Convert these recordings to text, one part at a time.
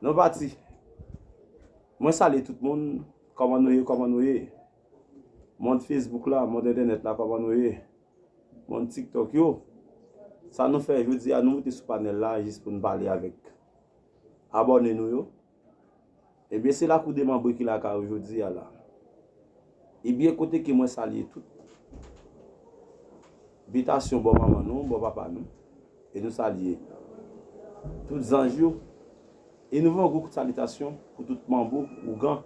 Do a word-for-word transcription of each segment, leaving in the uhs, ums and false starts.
Nou pati. Mwen salye tout moun. Kòman nou ye? Kòman nou ye? Mond Facebook la, mond entènèt la, kòman nou ye? Mond TikTok yo. Sa nou fè jodi a, nou moute sou panèl la jis pou n pale avèk abòne nou yo. Ebyen, se Lakou de Manbre ki lakay ou jodi a la. Ebyen, kote ke mwen salye tout bitasyon bò manman nou, bò papa nou, e nou salye tout zanj yo, e nou voye yon gwo kout salitasyon pou tout manbo, ougan,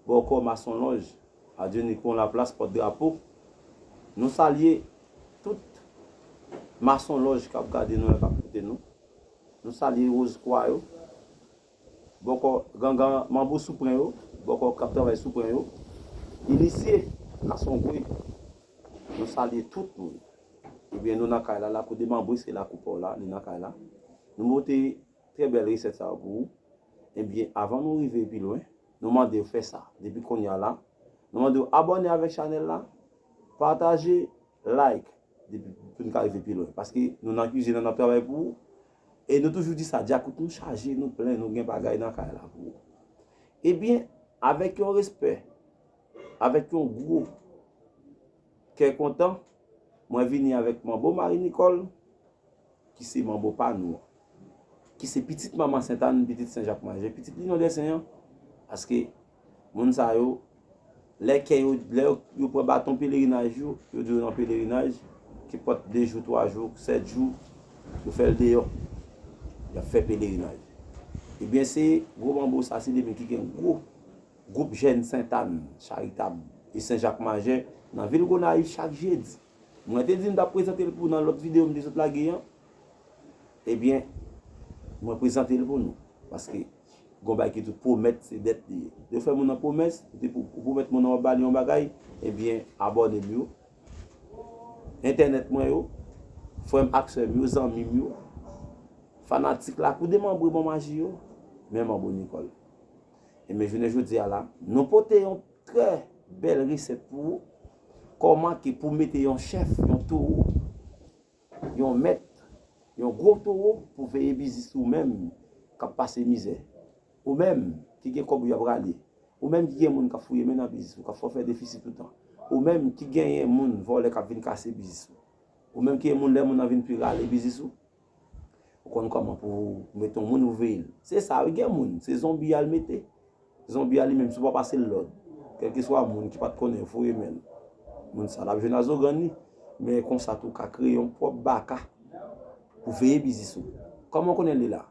bòkò, masonlòj, Adye Nikon Laplas, pòt drapo. Nou salye tout masonlòj k ap gade nou, k ap koute nou. Nou salye Woz Kwa yo, bòkò gangan manbo sou pwen yo, bòkò k ap travay sou pwen yo, inisye, masongwe. Nou salye tout moun. Ebyen, nou nan kay la, Lakou de Manbre, se lakou pa w la, li nan kay la. Nou monte trè bèl resèt sa yo pou ou. Ebyen, avan nou rive pi lwen, nou mande w fè sa. Depi kounye a la, nou mande w abòne avèk chanèl la, pataje, like, depi pou n ka rive pi lwen. Paske nou nan kizin an, n ap travay pou ou. E nou toujou di sa, djakout nou chaje, nou plen, nou gen bagay nan kay la pou ou. Ebyen, avèk yon respè, avèk yon gwo kè kontan, mwen vini avèk manbo Marie Nicole, ki se manbo pa nou an, ki se pitit manman Sentàn, pitit Sen Jak Majè, pitit Linyon dè Sen an, paske moun sa yo, lè kè yo, lè yo, yo pran baton pelerinaj yo, yo di yo nan pelerinaj, kenpòt de jou, twa jou, sèt jou, yo fè l deyò. Y ap fè pelerinaj. Ebyen, se gwo manbo sa, se li menm ki gen gwo gwoup jèn Sentàn, Charitab e Sen Jak Majè nan vil Gonayiv chak jedi. Mwen te di m t ap prezante l pou w nan lòt videyo m te sot lage an. Ebyen, mwen prezante l pou nou. Paske gon bagay ki di pwomèt se dèt li ye. Lè w fè moun nan pwomès, ou te pwo-, ou pwomèt moun nan w ap ba li yon bagay, ebyen, abòne m yo, entènèt mwen yo, frè m ak sè m yo, zanmi m yo, fanatik Lakou de Manbre Bon Maji yo, men manbo Nicole. Ebyen, jounen jodi a la, nou pote yon trè bèl resèt pou ou. Kòman ke pou mete yon chèf, yon towo, yon mèt, yon gwo towo pou veye biznis ou menm k ap pase mizè. Ou menm ki gen kòb ou y ap rale. Ou menm ki gen moun k ap fouye men nan biznis ou, k ap fè w fè defisi toutan. Ou menm ki genyen moun vòlè k ap vin kase biznis ou. Ou menm ki gen moun lè moun nan vin pi rale biznis ou. Ou konn kòman pou w mete yon moun pou veye l. Se sa wi, gen moun, se zonbi a l mete. Zonbi a li menm, si w pa pase l lòd, kèlkeswa moun ki pa t konnen, foure men l. Moun sa a, l ap jwenn a zogrann li. Men konsa tou, w ka kreye yon pwòp baka pou veye biznis ou. Kòman w konnen li la?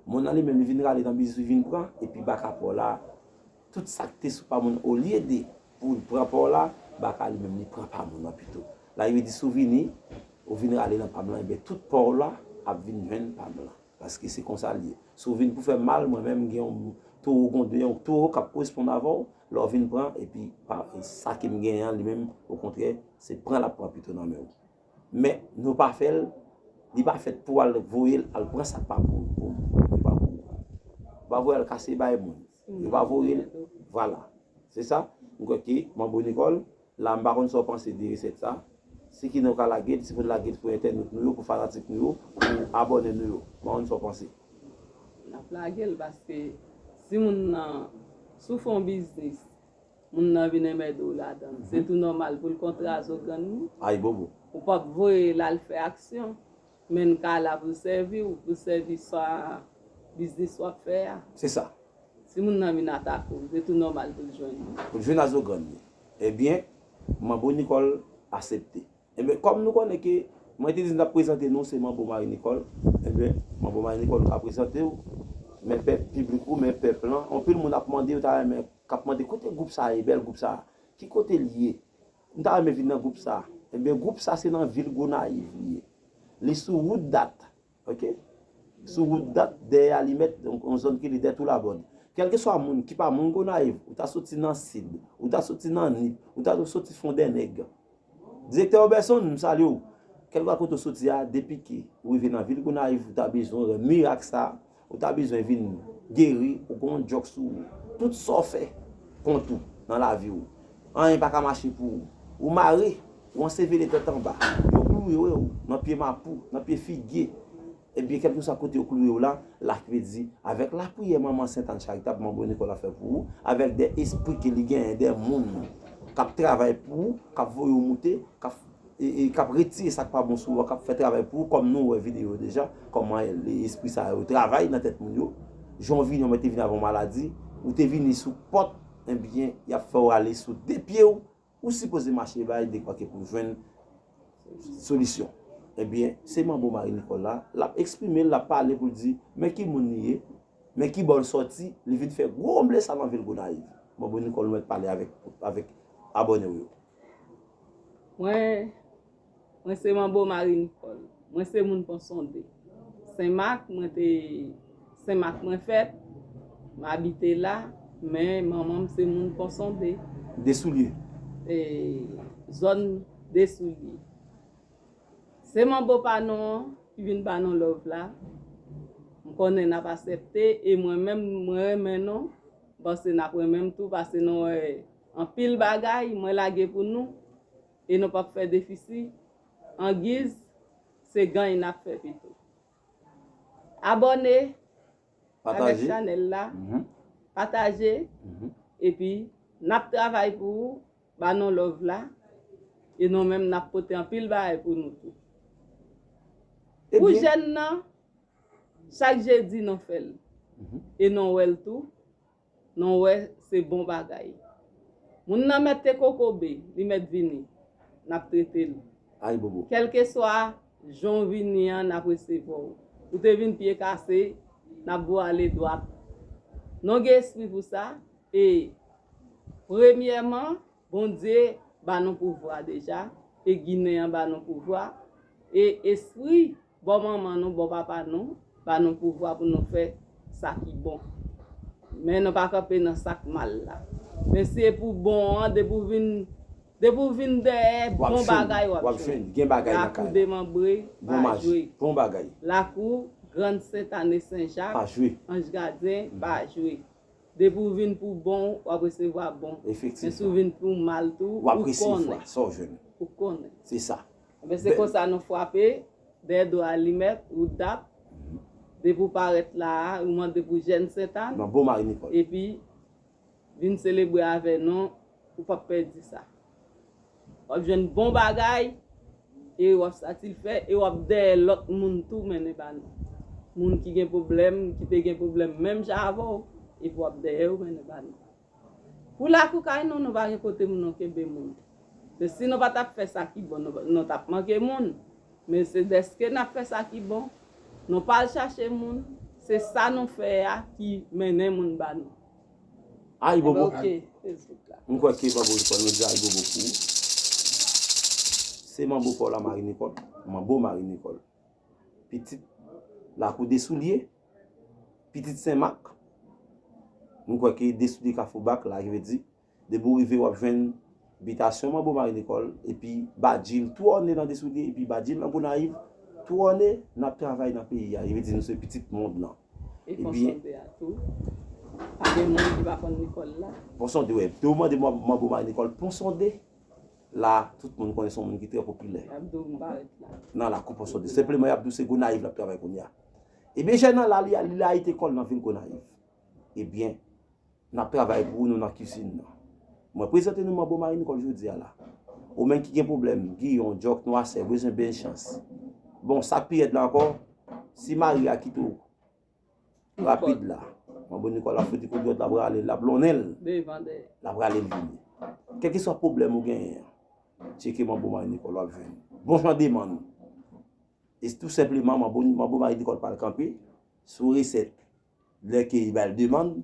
Moun nan li menm, li vin rale nan biznis ou, li vin pran, epi baka pa w la, tout sa k te sou pa moun, olye de pou l pran pa w la, baka li menm, li pran pa moun nan pito. L arive di si w vini, ou vin rale nan pa m lan, ebyen tout pa w la ap vin jwenn pa m lan. Paske se konsa l ye. Si w vin pou fè m mal, mwen menm, m gen yon towo, gon de, yon towo k ap koresponn avè w, lè w vin pran, epi pa, sa ke m genyen an, li menm, okontrè, se pran l ap pran pito nan men w. Men, nou pa fè l, li pa fèt pou w al voye l al pran sa k pa pou, pou, pou, pa pou ou. Ou pa voye al kase bay moun. Ou pa voye l, vwala. Se sa, m kwè ke manbo Nicole, la m pa konn sa w panse de resèt sa. Se ki nou ka lage l, si pou n lage l pou entènot nou yo, pou fanatik nou yo, pou abòne nou yo. M pa konn sa w panse. N ap lage l paske si moun nan, si w fè yon biznis, moun nan vin enmède w ladan l, se tou nòmal pou l kontre a zogrann li. Ay bobo. Ou p ap voye l al fè aksyon, men l ka la pou l sèvi w, pou l sèvi sa biznis w ap fè a. Se sa. Si moun nan vin atake w, se tou nòmal pou l jwenn ou. Pou l jwenn a zogrann li. Ebyen, manbo Nicole aksepte. Ebyen, kòm nou konnen ke mwen te di n ap prezante nou, se manbo Marie Nicole. Ebyen, manbo Marie Nicole ka prezante w. Men pèp, piblik ou, men pèp lan. Anpil moun ap mande, yo ta renmen, k ap mande, kote gwoup sa a ye, bèl gwoup sa a? Ki kote l ye? M ta renmen vin nan gwoup sa a. Ebyen, gwoup sa a se nan vil Gonayiv li ye. Li sou wout Dat. Oke? Sou wout Dat, dèyè Alimèt, donk, yon zòn ki li dèyè Toulabòn. Kèlkeswa moun ki pa moun Gonayiv, ou ta soti nan Sid, ou ta soti nan Nip, ou ta soti Fondènèg. Direktè Roberson, m salye w. Kèlkeswa kote w soti a, depi ke ou rive nan vil Gonayiv, ou ta bezwen wè mirak sa, ou ta bezwen vin geri, ou gen yon djòk sou ou. Tout sa w fè kont ou nan lavi w. Anyen pa ka mache pou ou. Ou mare, ou ansevele tèt anba. Yo kloure w nan pye mapou, nan pye figye. Ebyen, kèlkeswa kote yo klouwe w la, la ki vle di, avèk lapriyè Manman Sentàn Charitab, Manbo Nikòl ap fè pou ou, avèk de espri ke li genyen, de moun k ap travay pou ou, k ap voye w moute, k ap, e, e, k ap retire sa k pa bon sou ou, k ap fè travay pou ou, kòm nou wè videyo deja, kòman espri sa yo travay nan tèt moun yo. Jan w vini, mwen te vin avè yon maladi, ou te vini sou pòt, ebyen, y ap fè w ale sou de pye w, ou sipoze mache bay dekwa ke pou jwenn solisyon. Ebyen, se Manbo Mari Nikòl la, l ap eksprime l, l ap pale pou l di, men ki moun li ye, men ki bò l sòti, li vin fè gwo ble sa nan vil Gonayiv. Manbo Nikòl, nou mèt pale avèk, avèk abòne w yo. Mwen, mwen se Manbo Mari Nikòl. Mwen se moun Ponsonde. Senmak, mwen te, Senmak mwen fèt, m abite la, men manman m se moun Ponsonde. Desoulye. E, zòn Desoulye. Se Manbo pa nou an ki vin ba nou love la. M konnen n ap aksepte e mwen menm mwen renmen nou. M panse n ap renmen m tou paske nou wè anpil bagay mwen lage pou nou e nou p ap fè defisi angiz se ganny n ap fè pito. Abòne avèk chanèl la, pataje, epi n ap travay pou ou, ba nou love la, e nou menm n ap pote anpil bagay pou nou tou. Pou jèn nan, chak jedi nou fè l, e nou wè l tou, nou wè se bon bagay. Moun nan mèt te kokobe, li mèt vini, n ap trete l. Ay bobo. Kèlkeswa jan w vini an, n ap resevwa w. Ou te vin pye kase, n ap voye w ale dwat. Nou gen espri pou sa, e premyèman, Bondye ba nou pouvwa deja, e Ginen an ba nou pouvwa, e espri bò manman nou, bò papa nou, ba nou pouvwa pou nou fè sa ki bon. Men nou pa kanpe nan sa k mal la. Men si e pou bon an, depi w vin, depi w vin dèyè, bon bagay w ap jwenn. Gen bagay nan kay la. Lakou demanbre, pa jwe. Bon bagay. Lakou Grann Sentane Senjak, Anj Gadyen, pa jwe. Depi w vin pou bon, w ap resevwa bon. Men si w vin pou mal tou, ou konnen. Ou konnen. Se sa. Enben se konsa nou frape, dèyè do alimèt, ou dap, depi w parèt la a, ou mande pou jèn Sentàn, epi vin selebre avè nou, ou p ap pèdi sa. W ap jwenn bon bagay, e w ap satisfè, e w ap dèyè lòt moun tou mennen ba nou. Moun ki gen pwoblèm, ki te gen pwoblèm menm jan avè w, epi w ap dèyè yo mennen ba nou. Pou lakou kay nou, nou pa gen kote pou nou kenbe moun. Men si nou pa t ap fè sa ki bon, nou, nou t ap manke moun. Men se dèske n ap fè sa ki bon, nou pa al chache moun, se sa nou fè a ki mennen moun ba nou. Ay bobo. M kwè ke Manbo Nikòl nou di ay bobo pou ou. Se Manbo pa w la Mari Nikòl. Manbo Mari Nikòl. Pitit lakou Desoulye. Pitit Senmak. M kwè ke Desoulye Kafou Bak la, ki vle di, depi w rive w ap jwenn bitasyon Manbo Mari Nikòl, epi badji l twòne nan Desoulye, epi badji l nan Gonayiv, twòne, n ap travay nan peyi a. Ki vle di nou se pitit mond lan. E Ponsonde a tou. Pa gen moun ki pa konn Nikòl la. Ponsonde, wi. Te ou mande Manbo Mari Nikòl, Ponsonde, la, tout moun konnen se yon moun ki trè popilè. Y ap di w m parèt la. Nan lakou Ponsonde. Senpleman, y ap di w se Gonayiv l ap travay kounye a. Ebyen, jèn nan la, li, li layite kò l nan vil Gonayiv. Ebyen, n ap travay pou ou, nou nan kizin nan. Mwen prezante nou Manbo Mari Nikòl jodi a la. Ou menm ki gen pwoblèm, giyon, djòk, nwasè, bezwen bèl chans. Bon, sa k pi rèd la ankò, si mari a kite w, rapid la. Manbo Nikòl ap fouti kout dwèt, l ap rale l, l ap lonnen l. Devan dèyè. L ap rale l vini. Kèlkeswa pwoblèm ou genyen an, tcheke Manbo Mari Nikòl w ap jwenn. Bon jan demann. E tou senpleman, Manbo, Manbo Mari Nikòl pral kanpe sou resèt. Lè ke li bay demann,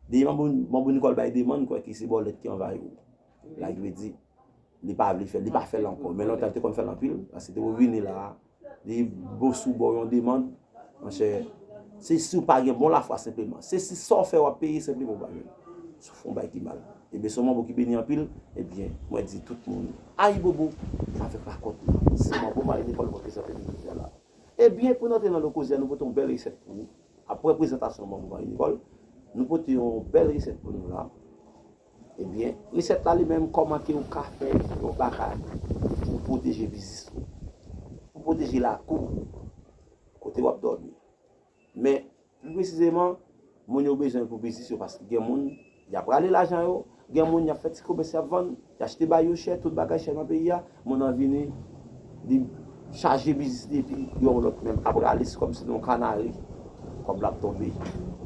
depi Manbo, Manbo Nikòl bay demann, kwè ke se bòlèt ki anvayi w. La ki vle di, li pa vle fè l, li pa fè l ankò. Men lontan li te konn fè l anpil, paske te pou vini la a, li bo sou bò yon demann, monchè, se si w pa gen bon lafwa senpleman. Se si sa w fè w ap peye senpleman w pa jwenn. Si w fè yon bagay ki mal. Ebyen, se yon Manbo ki beni anpil, ebyen, mwen di tout moun, ayibobo, avèk rakòt la. Se Manbo Mari Nikòl mwen prezante nou jodi a la. Ebyen, pou n antre nan lo koze a, nou pote yon bèl resèt pou ou. Apre prezantasyon Manbo Mari Nikòl, nou pote yon bèl resèt pou nou la. Ebyen, resèt la li menm, kòman ke ou ka fè yon bagay pou pwoteje biznis ou, pou pwoteje lakou ou. kote w ap dòmi. Men, pli presizeman, moun yo bezwen pou biznis yo, paske gen moun, y ap rale lajan yo, gen moun, y ap fè ti komès, y ap vann, y achte bay yo chè, tout bagay chè nan peyi a, moun nan vini, li chaje biznis li, epi yon lòt menm ap rale, se kòmsi se yon kanari, kòb la ap tonbe.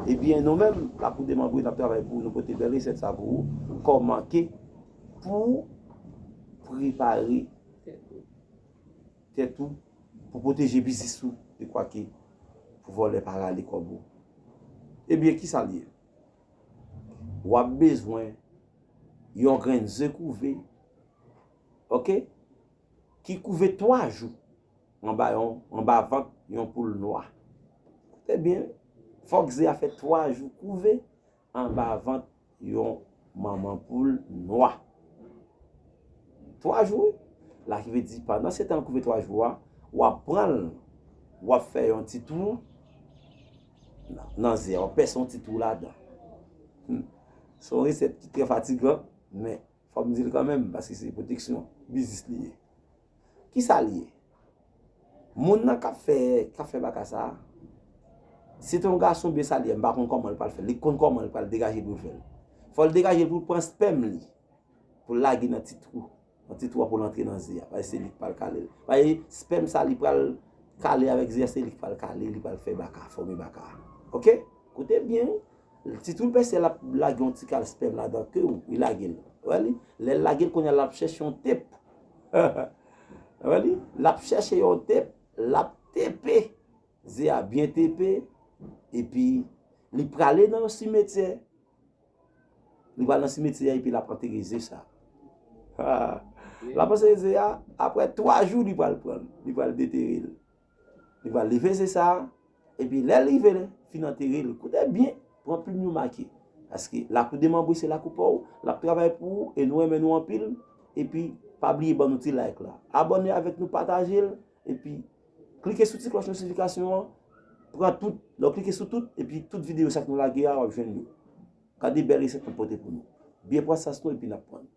Ebyen, nou menm, Lakou de Manbo, n ap travay pou nou pote bèl resèt sa pou ou, kòman ke pou prepare tèt ou, pou pwoteje biznis ou, dekwa ke pou vòlè pa rale kòb ou. Ebyen, ki sa l ye? W ap bezwen yon grenn ze kouve, oke, ki kouve twa jou anba yon, anba vant yon poul nwa. Koute byen, fòk ze a fè twa jou kouve anba vant yon manman poul nwa. Twa jou, wi. La ki vle di, pandan se tan l kouve twa jou a, w ap pran l, w ap fè yon ti twou nan, nan ze a, w ap pèse yon ti twou ladan. Hmm. Se yon resèt ki trè fatigan, men fò m di l kanmenm, paske se pwoteksyon biznis li ye. Ki sa l ye? Moun nan k ap fè, k ap fè baka sa a, si se te yon gason byen sa l ye, m pa konn kòman l pral fè. Li konn kòman l pral degaje l pou l fè l. Fò l degaje l pou l pran spèm li, pou l lage nan ti twou. Nan ti twou a pou l antre nan ze a. Paske se li k pral kale l. Paske spèm sa li pral kale avèk ze a, se li k pral kale, li pral fè baka, fòme baka. Oke? Koute byen, wi. Ti twou l pèse, l ap lage yon ti kal spèm ladan ke w, li lage l. Wè li? Lè l lage l, kounye a l ap chèche yon tep. Wè li? L ap chèche yon tep, l ap tepe. Ze a byen tepe, epi li prale nan yon simetyè. Li pral nan simetyè a, epi l ap antere ze sa. Ha. L ap antere ze a, apre twa jou, li pral pran l, li pral detere l. Li pral leve ze sa, epi lè l rive, fin antere l. Koute byen, pran plim yo make. Paske Lakou de Manbo se lakou pa w, l ap travay pou ou, e nou renmen nou anpil. Epi, pa bliye ban nou ti like la. Abòne avèk nou, pataje l, epi klike sou ti klòch notifikasyon an, pran tout, lè w klike sou tout, epi tout videyo sa k nou lage a, w ap jwenn yo. Gade bèl resèt nou pote pou nou. Byen pran sans nou epi n ap pran.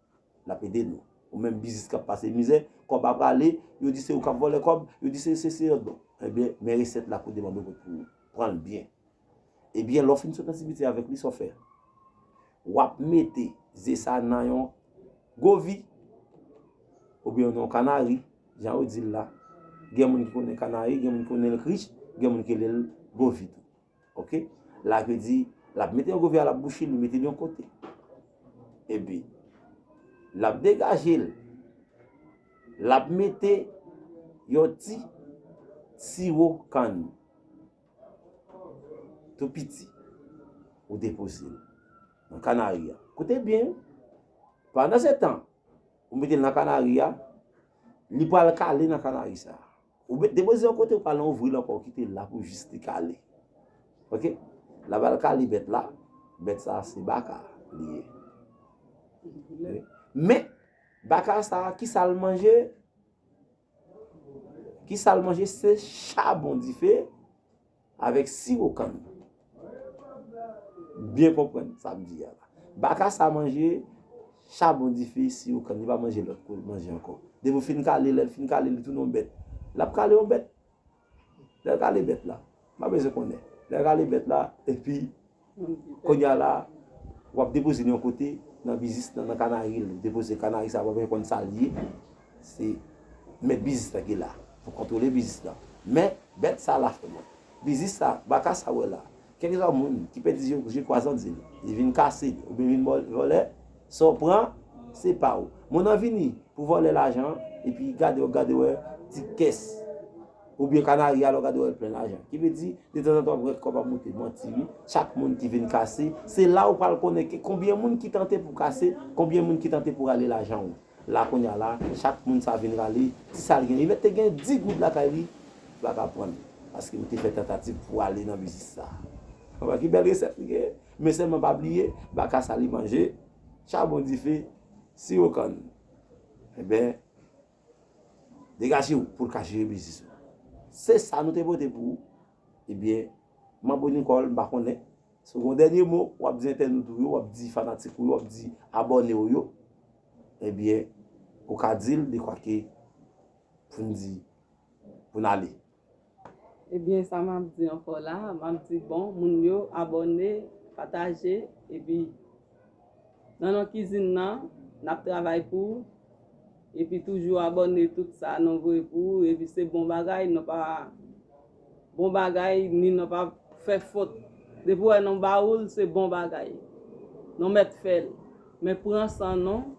L ap ede nou. Ou menm biznis k ap pase mizè, kòb ap ale, yo di se ou k ap vòlè kòb, yo di se, se, se, bon. Ebyen, men resèt Lakou de Manbo pou ou. Pran l byen. Ebyen, lè w fin sot nan simetyè avèk li, sa w fè? W ap mete ze sa nan yon govi, oubyen nan yon kanari, jan yo di l la. Gen moun ki konnen kanari, gen moun ki konnen l krich, gen moun ki rele l govi tou. Oke? La vle di, l ap mete yon govi a, l ap bouche l, li mete l yon kote. Epi, l ap degaje l. L ap mete yon ti siwo kann tou piti. Ou depoze l nan kanari a. Koute byen, wi. Pandan se tan, ou mete l nan kanari a, li pral kale nan kanari sa a. Ou met, depoze yon kote, ou pral ouvri l ankò, ou kite l la pou jis li kale. Oke? L ap al kale bèt la, bèt sa a se baka li ye. Men, baka sa a, ki sa l manje? Ki sa l manje? Se chabon dife avèk siwo kann. Byen konprann sa m di a la. Baka sa manje chabon dife, siwo kann, li pa manje lòt kou, manje ankò. Depi w fin kale, lè l fin kale, li tounen yon bèt. L ap kale yon bèt. Lè l kale bèt la, m pa bezwen konnen. Lè l kale bèt la, epi kounye a la, w ap depoze l yon kote nan biznis nan, nan kanari l. Depoze kanari sa, w ap konn sa l ye. Se mèt biznis la ki la pou kontwole biznis la. Men, bèt sa la fè mwen. Biznis sa, baka sa w wè la. Kèlkeswa moun ki pèdi je, je kwaze an di l, li vin kase, oubyen vin vòl-, vòlè, sa w pran, se pa w. Moun nan vini pou vòlè lajan an, epi gade w, gade wè ti kès. Oubyen kanari a, lè w gade wè l plen lajan. Ki vle di, detanzantan w ap wè kòb ap monte. Manti wi. Chak moun ki vin kase, se la ou pral konnen ke konbyen moun ki tante pou kase, konbyen moun ki tante pou rale lajan w. La kounye a la, chak moun sa vin rale ti sa l gen. Li mèt te gen dis goud lakay li, li pa ka pran l. Paske ou te fè tantativ pou ale nan biznis sa. Ou wè ki bèl resèt li gen. Men sèlman pa bliye, baka sa li manje, chabon dife, siwo kann. Enben, degaje w pou l ka jere biznis ou. Se sa nou te pote pou ou. Ebyen, Manbo Nicole, m pa konnen. Si w gen yon dènye mo, w ap di entènot ou yo, w ap di fanatik ou yo, w ap di abòne w yo. Ebyen, ou ka di l dekwa ke pou n di, pou n ale. Ebyen, sa m ap di ankò la, m ap di bon, moun yo abòne, pataje, epi nan non kizin nan, n ap travay pou ou, epi toujou abòne tout sa nou voye pou ou, epi se bon bagay, nou pa bon bagay, ni nou pa fè fòt. Depi w wè nou ba ou l, se bon bagay. Nou mèt fè l. Men pran san nou,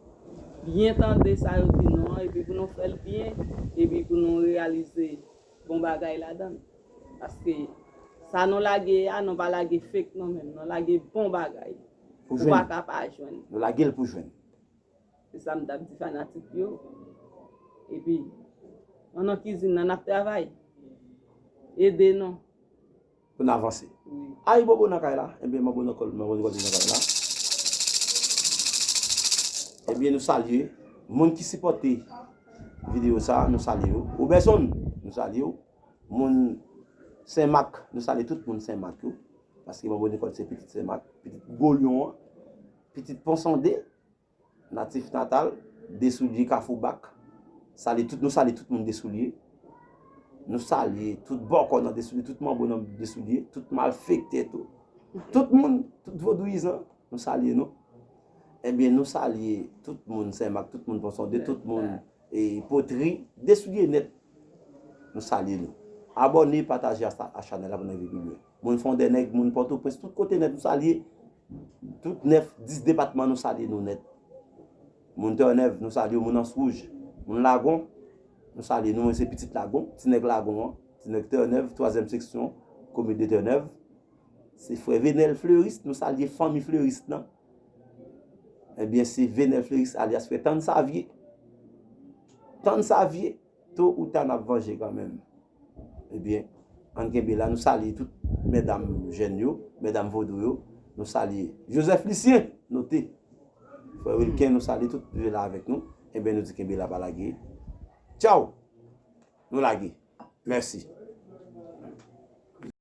byen tande sa yo di nou an, epi pou nou fè l byen, epi pou nou reyalize bon bagay ladan l. Paske sa nou lage a, nou pa lage fake non menm, nou lage bon bagay. Ou pa ka pa jwenn. Nou lage l pou jwenn. Se sa m t ap di fanatik yo. Epi, an nan kizin nan, n ap travay. Ede nou. Pou n avanse. Wi. Ay, Bobo nan kay la. Ebyen, Manbo nan kòl, Manbo nan kòl nan kay la. Ebyen, nou salye moun ki sipòte videyo sa, nou salye yo. Robertson, nou salye yo. Moun Senmak, nou salye tout moun Senmak yo. Paske Manbo Nikòl se pitit Senmak, pitit Gwo Lyon an, pitit Ponsonde, natif natal, Desoulye, Kafou Bak. Salye tout, nou salye tout moun Desoulye. Nou salye tout bòkò nan Desoulye, tout manbo nan Desoulye, tout malfektè tou. Tout moun, tout vodouyizan, nou salye nou. Ebyen, nou salye tout moun Senmak, tout moun Ponsonde, tout moun e, Potri, Desoulye nèt. Nou salye nou. Abòne, pataje a, a chanèl la pou n rive pi lwen. Moun Fondènèg, moun Pòtoprens, tout kote nèt, nou salye. Tout nèf, dis depatman, nou salye nou nèt. Moun Tènèv, nou salye w. Moun Ans Wouj, moun Lagon, nou salye nou. Mwen se pitit Lagon, ti nèg Lagon an, ti nèg Tènèv, twazyèm seksyon, komin de Tènèv. Se frè Venel Fleuris, nou salye fanmi Fleuris nan. Ebyen, se Venel Fleuris alyas frè Tann Savye. Tann Savye, to ou ta n ap vanje kanmenm. Ebyen, ann kenbe la, nou salye tout medam jèn yo, medam vodou yo, nou salye Joseph Lucien, note. Frè Wilken, nou salye tout, nou la avèk nou. Ebyen, nou di kenbe la, pa lage. Tchaw! Nou lage. Mèsi.